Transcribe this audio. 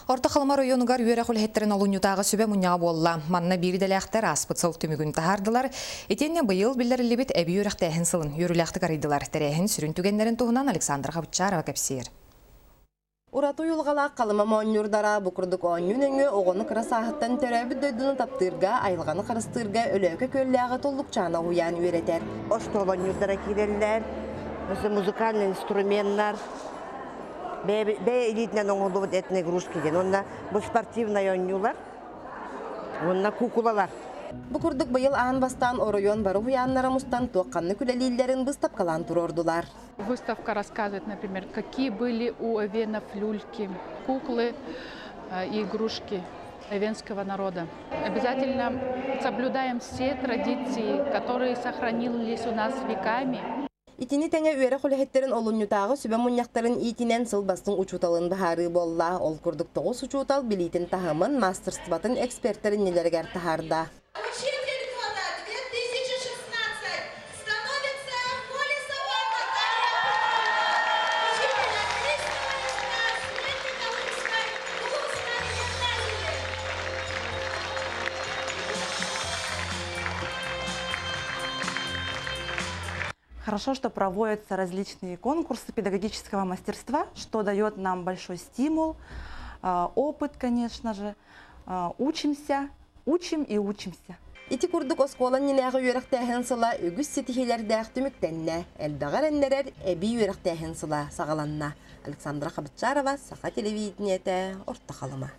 Орто Халыма оройуонугар үөрэх үлэһиттэрин олунньутааҕы сүбэ мунньаҕа буолла. Манна биир идэлээхтэр ааспыт сыл түмүгүн таһаардылар. Итиэннэ быйыл биллэриллибит эбии үөрэхтээһин сылын үөрүүлээхтик арыйдылар. Тэрээһин сүрүн түгэннэрин туһунан Александра Хабытчарова кэпсиир. Ураты уйулҕалаах Халыма моонньуурдара бу курдук оонньуу нөҥүө оҕону кыра сааһыттан төрөөбүт дойдуну таптыырга, айылҕаны харыстыырга Өлөөкө Күөллээҕи Туллукчаана уһуйаан үөрэтэр. Остуол оонньуурдара киирэллэр, музыкальный инструменнар, бэйэ илиитинэн оҥоһуллубут этноигрушки диэн уонна бу спортивнай оонньуулар уонна куукулалар. Бу курдук быйыл аан бастаан оройуон бары уһуйааннара мустан туох-ханнык үлэлииллэрин быыстапкалаан туруордулар. Выставка рассказывает, например, какие были у эвенов люльки, куклы и игрушки эвенского народа. Обязательно соблюдаем все традиции, которые сохранились у нас веками. Итини тэҥэ үөрэх үлэһиттэрин олунньутааҕы сүбэ мунньахтарын иитинэн сыл бастыҥ учууталын быһаарыы буолла. Ол курдук тоҕус учуутал билиитин таһымын, маастарыстыбатын экспертэр иннилэригэр таһаарда. Учитель года 2016 становится Колесова Наталья Петровна, учитель английского языка Среднеколымской Тулунской гимназии. Хорошо, что проводятся различные конкурсы педагогического мастерства, что дает нам большой стимул, опыт, конечно же. Учимся, учим и учимся. Ити курдук оскуола иннинээҕи үөрэхтээһин сыла үгүс ситиһиилэрдээх түмүктэннэ, элбэҕи эрэннэрэр эбии үөрэхтээһин сыла саҕаланна. Александра Хабытчарова, Саха телевидениетэ, Орто Халыма.